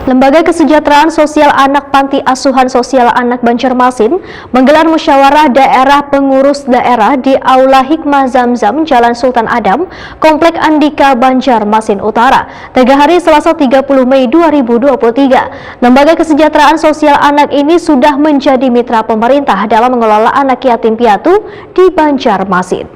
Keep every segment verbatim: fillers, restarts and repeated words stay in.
Lembaga Kesejahteraan Sosial Anak Panti Asuhan Sosial Anak Banjarmasin menggelar musyawarah daerah pengurus daerah di Aula Hikmah Zamzam, Jalan Sultan Adam, Komplek Andika, Banjarmasin Utara, tengah hari Selasa tiga puluh Mei dua ribu dua puluh tiga. Lembaga Kesejahteraan Sosial Anak ini sudah menjadi mitra pemerintah dalam mengelola anak yatim piatu di Banjarmasin.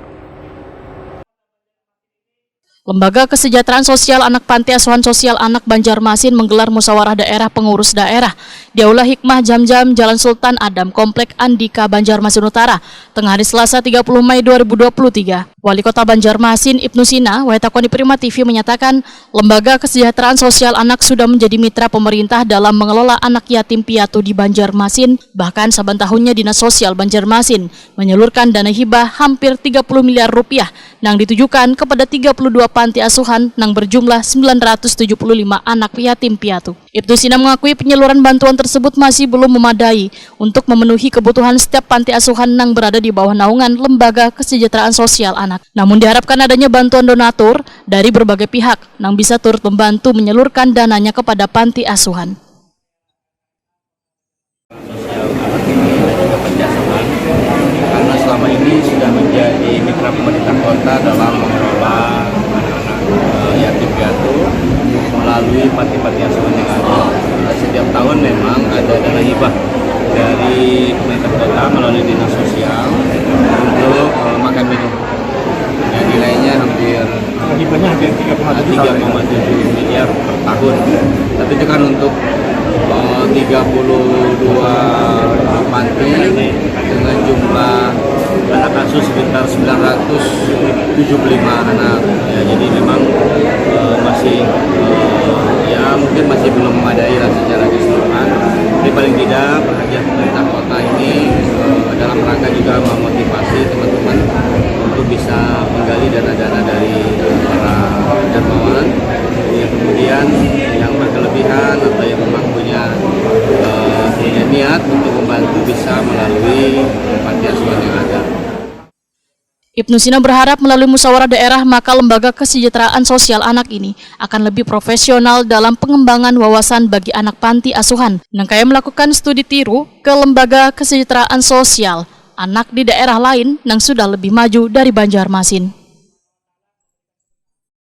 Lembaga Kesejahteraan Sosial Anak Panti Asuhan Sosial Anak Banjarmasin menggelar musyawarah daerah pengurus daerah di Aula Hikmah Zamzam, Jalan Sultan Adam, Komplek Andika, Banjarmasin Utara, tengah hari Selasa tiga puluh Mei dua ribu dua puluh tiga. Wali Kota Banjarmasin, Ibnu Sina, Waitakoni Prima T V menyatakan, Lembaga Kesejahteraan Sosial Anak sudah menjadi mitra pemerintah dalam mengelola anak yatim piatu di Banjarmasin. Bahkan saban tahunnya Dinas Sosial Banjarmasin menyalurkan dana hibah hampir tiga puluh miliar rupiah nang ditujukan kepada tiga puluh dua panti asuhan nang berjumlah sembilan ratus tujuh puluh lima anak yatim piatu. Ibnu Sina mengakui penyaluran bantuan tersebut masih belum memadai untuk memenuhi kebutuhan setiap panti asuhan nang berada di bawah naungan Lembaga Kesejahteraan Sosial Anak. Namun diharapkan adanya bantuan donatur dari berbagai pihak nang bisa turut membantu menyalurkan dananya kepada panti asuhan. Karena selama ini sudah menjadi mitra pemerintah kota dalam mengelola anak-anak, eh, yatim piatu melalui panti-panti asuhan yang ada. Dan setiap tahun memang ada dana hibah dari pemerintah kota melalui dinas sosial untuk, eh, makan minum. Ya, nilainya hampir, hibahnya hampir tiga koma tujuh tiga koma tujuh miliar per tahun. Tapi itu kan untuk, eh, tiga puluh dua panti dengan jumlah anak asuh sekitar sembilan ratus tujuh puluh lima anak. Ya, jadi memang, eh, masih, eh, ya, mungkin masih belum memadai lah secara keseluruhan. Tapi paling tidak perhatian pemerintah kota ini, eh, dalam rangka juga memotivasi teman-teman untuk bisa menggali dana-dana dari para dermawan yang kemudian yang berkelebihan atau yang memang punya, eh, punya niat untuk membantu bisa melalui panti asuhan yang ada. Ibnu Sina berharap melalui musyawarah daerah, maka Lembaga Kesejahteraan Sosial Anak ini akan lebih profesional dalam pengembangan wawasan bagi anak panti asuhan nang kaya melakukan studi tiru ke Lembaga Kesejahteraan Sosial Anak di daerah lain nang sudah lebih maju dari Banjarmasin.